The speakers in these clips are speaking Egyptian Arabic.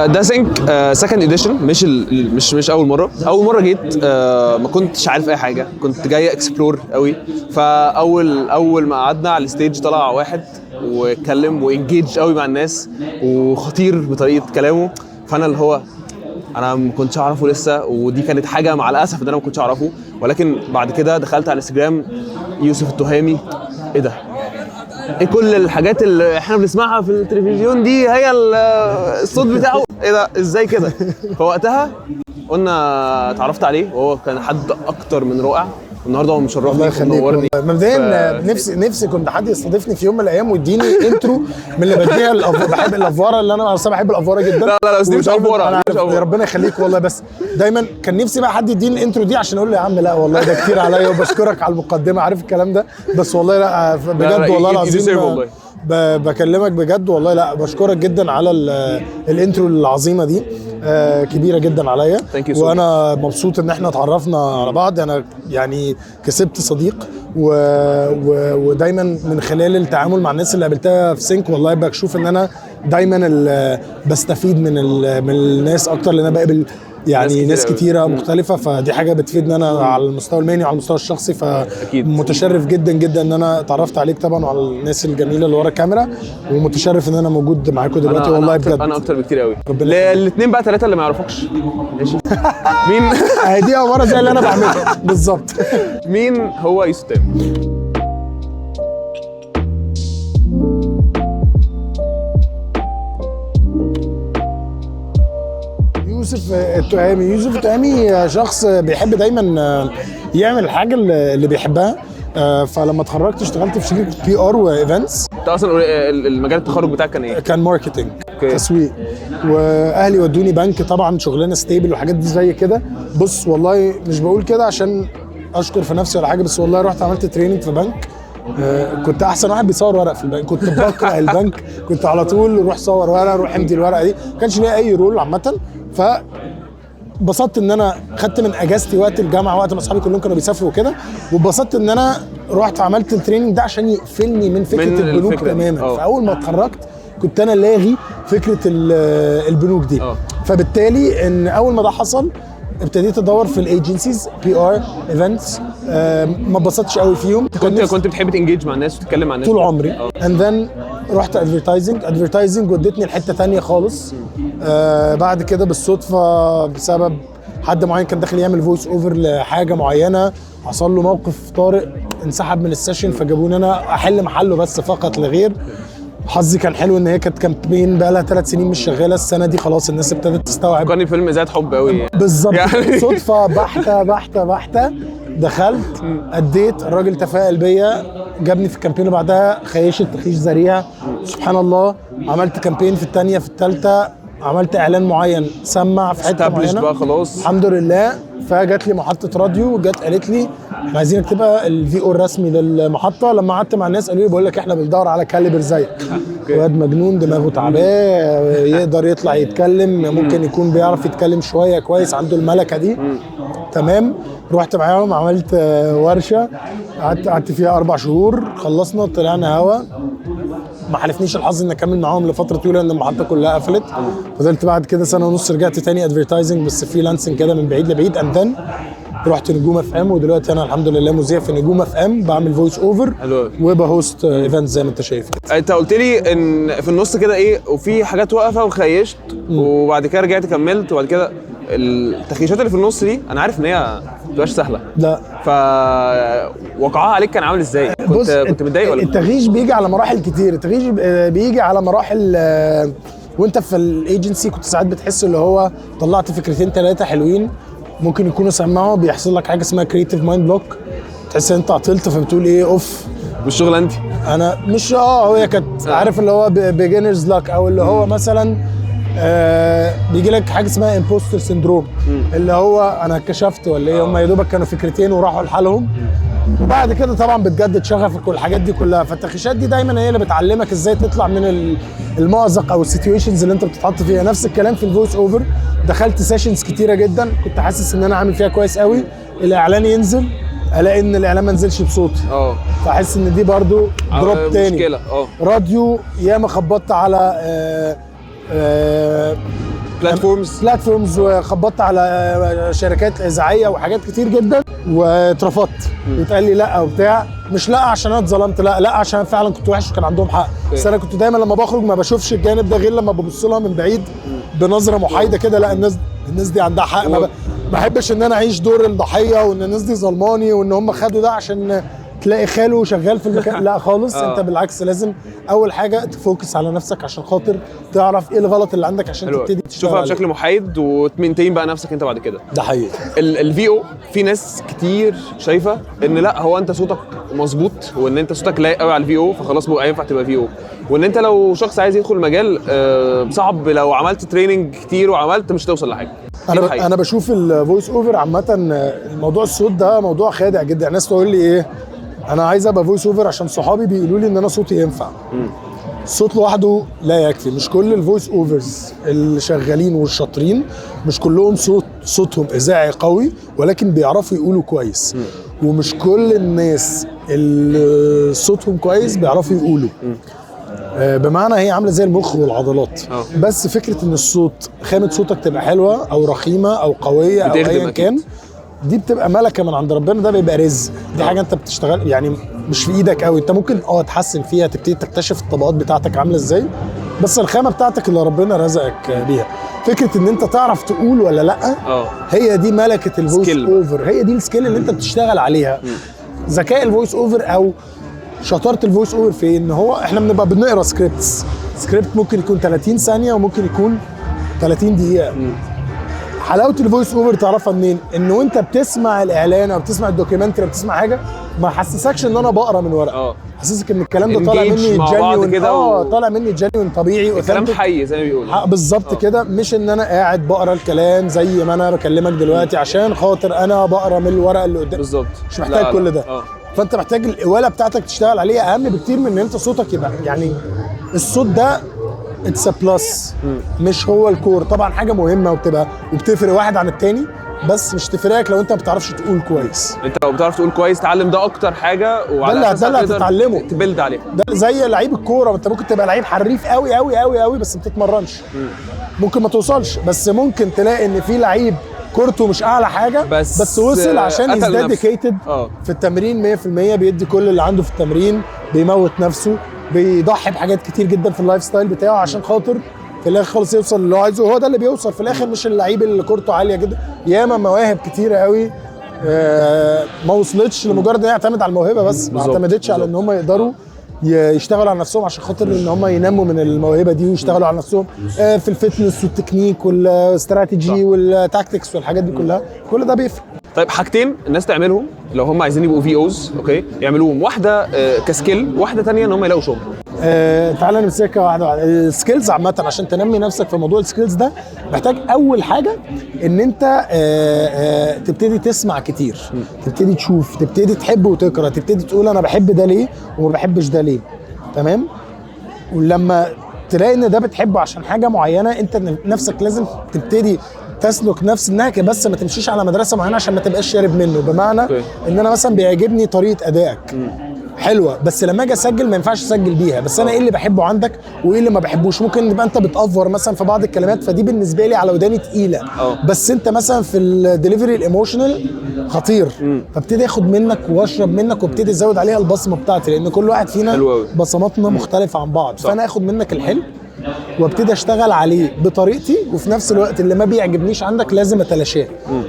ده Sync second edition، مش ال مش مش اول مره. اول مرة جيت ما كنتش عارف اي حاجه، كنت جاي explore قوي. فاول اول ما قعدنا على ال stage طلع واحد واتكلم و engage قوي مع الناس وخطير بطريقة كلامه. فانا اللي هو انا ما كنتش اعرفه لسه، ودي كانت حاجة مع الاسف ان انا ما كنتش اعرفه. ولكن بعد كده دخلت على الانستجرام يوسف التهامي، ايه ده؟ ايه كل الحاجات اللي احنا بنسمعها في التلفزيون دي هي الصوت بتاعه؟ ايه ده؟ ازاي كده؟ فوقتها قلنا اتعرفت عليه وهو كان حد اكتر من رائع، والنهارده هو مشرفني الله يخليك. ومنورني. والله. مبدئيا نفسي كنت حد يستضيفني في يوم من الايام ويديني intro من اللي بديها بحب الافواره، اللي انا اصلا بحب الافواره جدا. لا لا لا، بس دي مش ودايماً أفورة، أنا دي مش عارف، أفورة. ربنا يخليك والله، بس دايما كان نفسي بقى حد يديني ال intro دي عشان اقول له يا عم لا والله ده كتير عليا وبشكرك على المقدمه، عارف الكلام ده. بس والله لا بجد لا، والله you العظيم deserve والله. بكلمك بجد والله، لا بشكرك جدا على ال intro العظيمة دي، كبيرة جدا عليا. Thank you so وانا مبسوط ان احنا اتعرفنا على بعض. انا يعني كسبت صديق ودايما من خلال التعامل مع الناس اللي قابلتها في Sync والله بشوف ان انا دايما بستفيد من الناس اكتر، لان انا بقابل يعني ناس ناس كتير أوي. كتيرة مختلفه، فدي حاجة بتفيدني انا على المستوى المهني وعلى المستوى الشخصي. فمتشرف جدا جدا ان انا اتعرفت عليك طبعا وعلى الناس الجميلة اللي ورا الكاميرا، ومتشرف ان انا موجود معاكم دلوقتي والله أنا أكتر، بجد. انا اكتر بكتير قوي. ربنا يخليك. الاثنين بقى ثلاثة اللي ما يعرفوكش، ماشي؟ مين اهي دي عبارة زي اللي انا بعملها بالظبط. مين هو يوسف تامر؟ يوسف التهامي، يوسف التهامي شخص بيحب دايما يعمل الحاجة اللي بيحبها. فلما اتخرجت اشتغلت في شركة PR و events. انت اصلا المجال التخرج بتاعك كان ايه؟ كان marketing. okay. تسويق. واهلي ودوني بنك طبعا شغلانة stable وحاجات دي زي كده. بص والله مش بقول كده عشان اشكر في نفسي ولا حاجه، بس والله رحت عملت training في بنك، كنت احسن واحد بيصور ورق في البنك. كنت بكره البنك، كنت على طول روح صور ورقه، روح امضي الورقة دي، ما كانش ليا اي role عامه. ف اتبسطت ان انا خدت من اجازتي وقت الجامعه، وقت ما اصحابي كلهم كانوا بيسافروا وكده، واتبسطت ان انا رحت عملت ال training ده عشان يقفلني من فكرة من البنوك الفكرة دي. تماما. فاول ما اتخرجت كنت انا لاغي فكرة البنوك دي. فبالتالي ان اول ما ده حصل ابتديت ادور في ال agencies PR events، ما اتبسطتش قوي فيهم. كان كنت نفسي- كنت بتحب ت engage مع الناس وتتكلم مع الناس؟ طول عمري. and then رحت advertising، advertising ودتني لحته تانية خالص. بعد كده بالصدفة بسبب حد معين كان داخل يعمل voice over لحاجة معينه، حصل له موقف طارئ، انسحب من ال session، فجابوني انا احل محله بس فقط لغير. حظي كان حلو ان هي كانت campaign بقى لها 3 سنين مش شغاله، السنة دي خلاص الناس ابتدت تستوعب. فكرني فيلم ذات حب قوي. بالظبط. يعني- صدفة بحته بحته بحته، دخلت اديت، الراجل تفائل بيا، جابني في ال campaign اللي بعدها، خيشت تخيش ذريع سبحان الله. عملت campaign في الثانيه، في الثالثة عملت اعلان معين سمع في حتة established معينه. بقى خلاص. الحمد لله. فجات لي محطة راديو، جت قالت لي احنا عايزينك تبقى ال VO الرسمي للمحطه. لما قعدت مع الناس قالوا لي بقول لك احنا بندور على caliber زيك، واد مجنون دماغه تعباه، يقدر يطلع يتكلم، ممكن يكون بيعرف يتكلم شوية كويس، عنده الملكة دي. تمام، رحت معاهم عملت ورشه، قعدت فيها 4 شهور، خلصنا طلعنا هوا. ما حالفنيش الحظ ان اكمل معاهم لفترة طويلة لان المحطة كلها قفلت. فضلت بعد كده سنة ونص، رجعت تاني advertising بس freelancing كده من بعيد لبعيد، and then رحت نجوم FM، ودلوقتي انا الحمد لله مذيع في نجوم FM، بعمل voice over حلو أوي. وب host event زي ما انت شايف كده. انت قلت لي ان في النص كده ايه وفي حاجات واقفة وخيشت وبعد كده رجعت كملت، وبعد كده التخيشات اللي في النص دي انا عارف ان هي ما بتبقاش سهله. لا. ف وقعها عليك كان عامل ازاي؟ كنت بص، كنت متضايق ولا؟ التغييش بيجي على مراحل كتير. التغييش بيجي على مراحل، وانت في ال agency كنت ساعات بتحس اللي هو طلعت فكرتين ثلاثة حلوين ممكن يكونوا سمعوا، بيحصل لك حاجة اسمها creative mind block، تحس ان انت عطلت، فبتقول ايه اوف. مش شغلانتي. انا مش هي كانت عارف اللي هو beginner's luck، او اللي هو مثلا بيجي لك حاجة اسمها imposter syndrome، اللي هو انا اتكشفت ولا ايه، هم يا دوبك كانوا فكرتين وراحوا لحالهم. وبعد كده طبعا بتجدد شغفك والحاجات دي كلها. فالتخيشات دي دايما هي اللي بتعلمك ازاي تطلع من المأزق او ال situations اللي انت بتتحط فيها. نفس الكلام في ال voice over، دخلت sessions كتيرة جدا كنت حاسس ان انا عامل فيها كويس قوي، الاعلان ينزل الاقي ان الاعلان ما نزلش بصوتي، فاحس ان دي برضو drop تاني. مشكله. راديو ياما خبطت على platforms. platforms، وخبطت على شركات اذاعية وحاجات كتير جدا، واترفضت واتقال لي لا وبتاع. مش لا عشان انا اتظلمت، لا لا عشان فعلا كنت وحش وكان عندهم حق. بس انا كنت دايما لما بخرج ما بشوفش الجانب ده غير لما ببص لها من بعيد بنظره محايدة كده، لا الناس دي عندها حق. ما بحبش ان انا اعيش دور الضحية وان الناس دي ظلماني وان هم خدوا ده عشان تلاقي خاله شغال في المكان، لا خالص. انت بالعكس لازم اول حاجة ت focus على نفسك عشان خاطر تعرف ايه الغلط اللي عندك عشان حلو تبتدي تشتغل تشوفها عليه. بشكل محايد وت maintain بقى نفسك انت بعد كده. ده حقيقي. ال VO في ناس كتير شايفه ان لا هو انت صوتك مظبوط وان انت صوتك لايق قوي على ال VO، فخلاص بقى ينفع تبقى VO، وان انت لو شخص عايز يدخل المجال صعب، لو عملت training كتير وعملت مش هتوصل لحاجة. انا إيه الحقيقة؟ انا بشوف ال voice over عامه، الموضوع الصوت ده موضوع خادع جدا. الناس تقول لي ايه، انا عايز ابقى voice over عشان صحابي بيقولوا لي ان انا صوتي ينفع. الصوت لوحده لا يكفي. مش كل ال voice overs اللي شغالين والشاطرين مش كلهم صوتهم اذاعي قوي، ولكن بيعرفوا يقولوا كويس. ومش كل الناس اللي صوتهم كويس بيعرفوا يقولوا. بمعنى هي عامله زي المخ والعضلات. بس فكرة ان الصوت، خامة صوتك تبقى حلوة او رخيمه او قوية او بتخدم ايا أكيد. كان، دي بتبقى ملكه من عند ربنا، ده بيبقى رزق. دي حاجة انت بتشتغل يعني مش في ايدك قوي. انت ممكن تحسن فيها، تبتدي تكتشف الطبقات بتاعتك عامله ازاي، بس الخامة بتاعتك اللي ربنا رزقك بيها. فكرة ان انت تعرف تقول ولا لا، هي دي ملكه ال voice skill. over، هي دي ال skill اللي انت بتشتغل عليها. ذكاء ال voice over او شطارة ال voice over في ان هو احنا بنبقى بنقرا scripts. script ممكن يكون 30 ثانية وممكن يكون 30 دقيقة. حلاوة ال voice over تعرفها منين؟ ان وانت بتسمع الاعلان او بتسمع ال documentary او بتسمع حاجة، ما حسسكش ان انا بقرا من ورقة. حسسك ان الكلام ده طالع Engage مني مع بعض genuine. كده طالع مني genuine طبيعي، الكلام authentic. حي زي ما بيقولوا. بالظبط كده. مش ان انا قاعد بقرا الكلام زي ما انا بكلمك دلوقتي عشان خاطر انا بقرا من الورقة اللي قدامي. مش محتاج لا، لا. كل ده. فانت محتاج القواله بتاعتك تشتغل عليها اهم بكتير من ان انت صوتك يبقى، يعني الصوت ده it's plus، مش هو ال core. طبعا حاجة مهمة وبتبقى وبتفرق واحد عن التاني، بس مش تفرقك لو انت ما بتعرفش تقول كويس. انت لو بتعرف تقول كويس تعلم ده اكتر حاجة، وعلى أساسها ده اللي تقدر هتتعلمه. ت build عليها. ده زي لعيب الكوره، انت ممكن تبقى لعيب حريف قوي قوي قوي قوي بس ما بتتمرنش، ممكن ما توصلش. بس ممكن تلاقي ان في لعيب كورته مش اعلى حاجة بس وصل عشان قتل نفسه. dedicated في التمرين 100%، بيدي كل اللي عنده في التمرين، بيموت نفسه، بيضحي بحاجات كتير جدا في ال lifestyle بتاعه عشان خاطر في الاخر خالص يوصل اللي هو عايزه. هو ده اللي بيوصل في الاخر، مش اللعيب اللي كورته عالية جدا. ياما مواهب كتيرة قوي ما وصلتش لمجرد ان هي اعتمد على الموهبة بس، ما اعتمدتش على ان هم يقدروا يشتغلوا على نفسهم عشان خاطر ان هم ينموا من الموهبة دي ويشتغلوا على نفسهم في ال fitness وال technique وال strategy وال tactics والحاجات دي كلها. كل ده بيفرق. طيب، حاجتين الناس تعملهم لو هم عايزين يبقوا VOs، okay، يعملوهم، واحدة ك skill، واحدة تانية ان هم يلاقوا شغل. تعالى نمسكها واحدة واحده. ال skills عامه، عشان تنمي نفسك في موضوع ال skills ده، محتاج اول حاجة ان انت تبتدي تسمع كتير، تبتدي تشوف، تبتدي تحب وتكره، تبتدي تقول انا بحب ده ليه وما بحبش ده ليه. تمام؟ ولما تلاقي ان ده بتحبه عشان حاجة معينه، انت نفسك لازم تبتدي تسلك نفس النهج، بس ما تمشيش على مدرسه معينة عشان ما تبقاش شارب منه. بمعنى ان انا مثلا بيعجبني طريقه ادائك حلوه، بس لما اجي اسجل ما ينفعش اسجل بيها. بس انا ايه اللي بحبه عندك وايه اللي ما بحبوش؟ ممكن تبقى انت بتأفور مثلا في بعض الكلمات، فدي بالنسبة لي على وداني تقيله. بس انت مثلا في ال delivery ال emotional خطير، فابتدي اخد منك واشرب منك وابتدي ازود عليها البصمة بتاعتي، لان كل واحد فينا حلو أوي. بصماتنا مختلفة عن بعض. فانا اخد منك الحلو وابتدي اشتغل عليه بطريقتي، وفي نفس الوقت اللي ما بيعجبنيش عندك لازم اتلاشاه،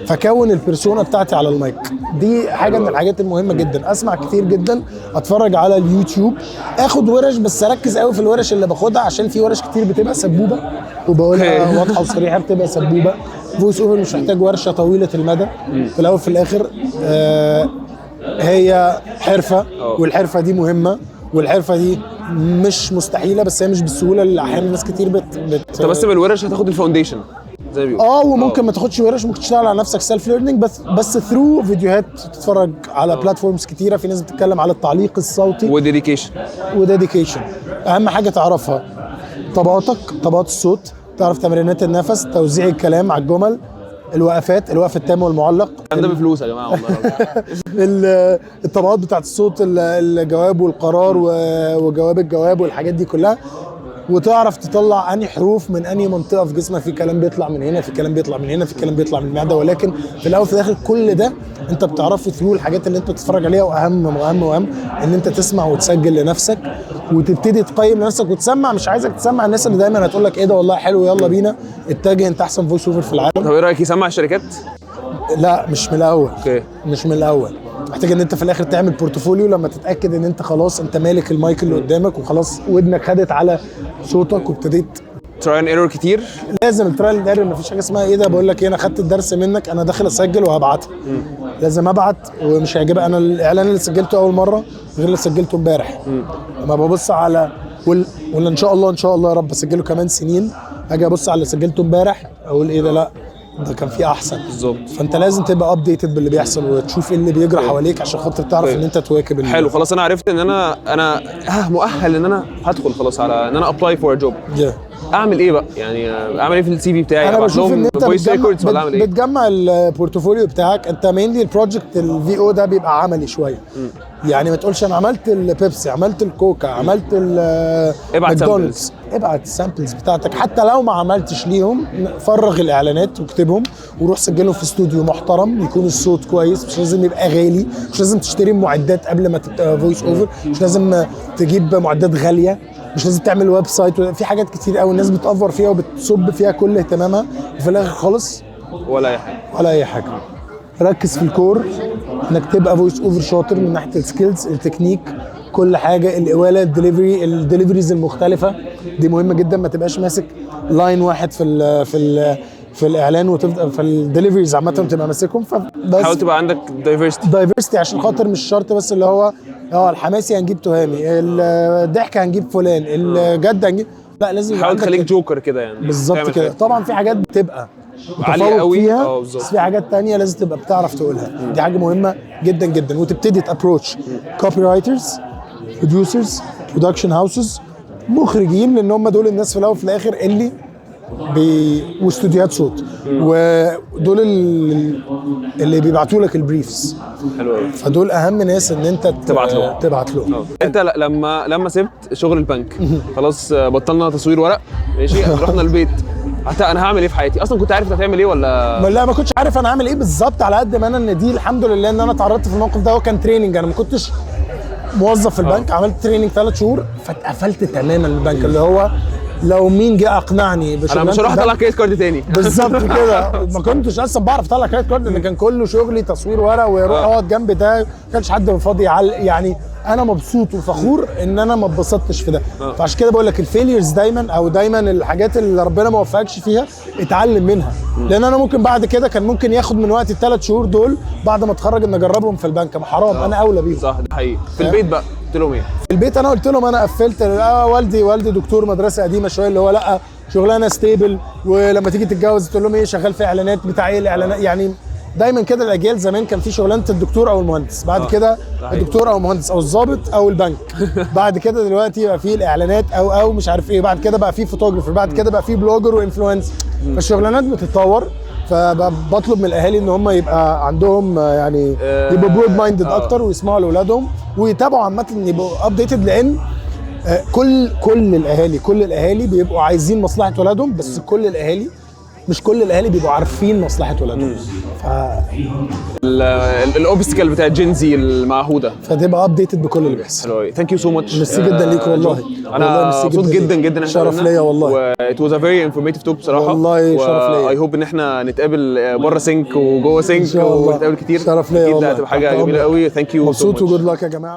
فكون ال persona بتاعتي على المايك. دي حاجة من الحاجات المهمة جدا. اسمع كتير جدا، اتفرج على اليوتيوب، اخد ورش، بس اركز قوي في الورش اللي باخدها، عشان في ورش كتير بتبقى سبوبه، وبقولها واضحة وصريحه، بتبقى سبوبه. voice over مش محتاج ورشه طويلة المدى. في الاول في الاخر هي حرفه، والحرفه دي مهمه، والحرفه دي مش مستحيله، بس هي مش بالسهولة اللي احيانا ناس كتير بت انت بس بالورش هتاخد ال foundation زي ما بيقولوا. اه، وممكن ما تاخدش ورش، ممكن تشتغل على نفسك self learning، بس through فيديوهات، تتفرج على platforms كتيره، في ناس بتتكلم على التعليق الصوتي. و dedication. و dedication. اهم حاجة تعرفها طبقاتك، طبقات الصوت، تعرف تمرينات النفس، توزيع الكلام على الجمل، الوقفات، الوقف التام والمعلق. الكلام ده بفلوس يا جماعة والله العظيم. الطبقات بتاعت الصوت، الجواب والقرار وجواب الجواب والحاجات دي كلها. وتعرف تطلع انهي حروف من انهي منطقة في جسمك. في كلام بيطلع من هنا، في كلام بيطلع من هنا، في كلام بيطلع من المعده، ولكن في الاول وفي الاخر كل ده انت بتعرفه through الحاجات اللي انت بتتفرج عليها. واهم واهم واهم ان انت تسمع وتسجل لنفسك وتبتدي تقيم نفسك وتسمع. مش عايزك تسمع الناس اللي دايما هتقول لك ايه ده والله حلو يلا بينا اتجه انت احسن voice over في العالم. طب ايه رايك يسمع الشركات؟ لا، مش من الاول. okay. مش من الاول. محتاج ان انت في الاخر تعمل portfolio لما تتاكد ان انت خلاص انت مالك المايك اللي قدامك وخلاص ودنك خدت على صوتك وابتديت. try and error كتير. لازم ال trial and error. مفيش حاجة اسمها ايه ده بقول لك ايه انا خدت الدرس منك، انا داخل اسجل وهبعتها. لازم ابعت ومش هيعجبها. انا الاعلان اللي سجلته اول مرة غير اللي سجلته امبارح. لما ببص على ولا ان شاء الله ان شاء الله يا رب اسجله كمان سنين، اجي ابص على اللي سجلته امبارح اقول ايه ده، لا ده كان فيه احسن. بالظبط. فانت لازم تبقى updated باللي بيحصل وتشوف ايه اللي بيجرى حواليك عشان خاطر تعرف ان انت تواكب حلو، خلاص انا عرفت ان انا مؤهل ان انا هدخل خلاص على ان انا apply for job. اعمل ايه بقى؟ يعني اعمل ايه في ال CV بتاعي؟ انا ابعت بشوف ان لهم انت voice بتجمع, records ولا اعمل ايه؟ بتجمع ال portfolio بتاعك. انت mainly ال project ال VO ده بيبقى عملي شويه، يعني ما تقولش انا عملت البيبسي، عملت الكوكا، عملت ابعت ماكدونالدز. ابعت ال samples بتاعتك حتى لو ما عملتش ليهم، فرغ الاعلانات واكتبهم وروح سجلهم في استوديو محترم يكون الصوت كويس. مش لازم يبقى غالي، مش لازم تشتري معدات قبل ما تبقى voice over، مش لازم تجيب معدات غاليه، مش لازم تعمل website. في حاجات كتير قوي الناس بتأفور فيها وبتصب فيها كل اهتمامها وفي الاخر خالص ولا اي حاجه. ولا اي حاجه. ركز في ال core، انك تبقى voice over شاطر من ناحية ال skills، ال technique، كل حاجه، الاواله، ال delivery، ال deliveries المختلفة دي مهمة جدا. ما تبقاش ماسك line واحد في الاعلان وتفضل في ال deliveries عامة تبقى ماسكهم، فبس. حاول تبقى عندك diversity. diversity عشان خاطر مش شرط بس اللي هو الحماسي هنجيب تهامي، الضحك هنجيب فلان، الجد هنجيب، لا لازم يبقى حاول عندك تخليك جوكر كده يعني. بالظبط تعمل كده. حاجات. طبعا في حاجات بتبقى عالية متفوق قوي. فيها، بالظبط. بس في حاجات تانية لازم تبقى بتعرف تقولها. دي حاجة مهمة جدا جدا. وتبتدي ت approach copywriters، producers، production houses، مخرجين، لان هم دول الناس في الاول وفي الاخر اللي واستوديوهات صوت، ودول اللي بيبعتوا لك ال briefs. حلو قوي. فدول اهم ناس ان انت تبعت لهم. تبعت لهم. انت لما سبت شغل البنك خلاص، بطلنا تصوير ورق، ماشي، رحنا البيت، حتى انا هعمل ايه في حياتي؟ اصلا كنت عارف انت هتعمل ايه ولا؟ لا، ما كنتش عارف انا هعمل ايه بالظبط، على قد ما انا ان دي الحمد لله ان انا اتعرضت في الموقف ده. هو كان training، انا ما كنتش موظف في البنك. عملت training 3 شهور فاتقفلت تماما من البنك، اللي هو لو مين جه اقنعني انا بشغلانة مش هروح البنك. اطلع credit card تاني. بالظبط كده. ما كنتش اصلا بعرف اطلع credit card لان كان كله شغلي تصوير ورق ويروح اقعد جنب ده، ما كانش حد فاضي يعني انا مبسوط وفخور ان انا ما اتبسطتش في ده. فعشان كده بقول لك ال failures دايما او دايما الحاجات اللي ربنا ما وفقكش فيها اتعلم منها، لان انا ممكن بعد كده كان ممكن ياخد من وقت ال3 شهور دول بعد ما اتخرج ان اجربهم في البنك. ما حرام، انا اولى بيهم. صح، ده حقيقي. في البيت بقى قلت لهم ايه؟ في البيت انا قلت لهم انا قفلت. والدي دكتور مدرسه قديمة شويه، اللي هو لا شغلانة stable، ولما تيجي تتجوز تقول لهم ايه؟ شغال في اعلانات، بتاع ايه الاعلانات؟ يعني دايما كده الاجيال زمان كان في شغلانة الدكتور او المهندس، بعد كده ده حقيقي. الدكتور او المهندس او الضابط او البنك، بعد كده دلوقتي بقى في الاعلانات او مش عارف ايه، بعد كده بقى في photographer، بعد كده بقى في blogger و influencer. فالشغلانات بتتطور، فبطلب من الاهالي ان هم يبقى عندهم يعني يبقوا broad minded اكتر ويسمعوا لاولادهم ويتابعوا عامه، يبقوا updated، لان كل الاهالي بيبقوا عايزين مصلحة ولادهم، بس كل الاهالي مش كل الاهالي بيبقوا عارفين مصلحة ولادهم. ال obstacle بتاع Gen Z المعهوده. فتبقى updated بكل اللي بيحصل. حلو قوي، thank you so much. ميرسي جدا ليك والله. والله انا ميرسي مبسوط جدا جدا ليك. جدا إن احنا شرف اتقابلنا. ليا والله. و it was a very informative talk بصراحه. والله شرف ليا. I hope ان احنا نتقابل بره sync وجوه إن sync شاء الله. ونتقابل كتير. شرف ليا اكيد والله. هتبقى حاجة تحت جميلة أمرك. قوي. thank you. مبسوط و good luck يا جماعه.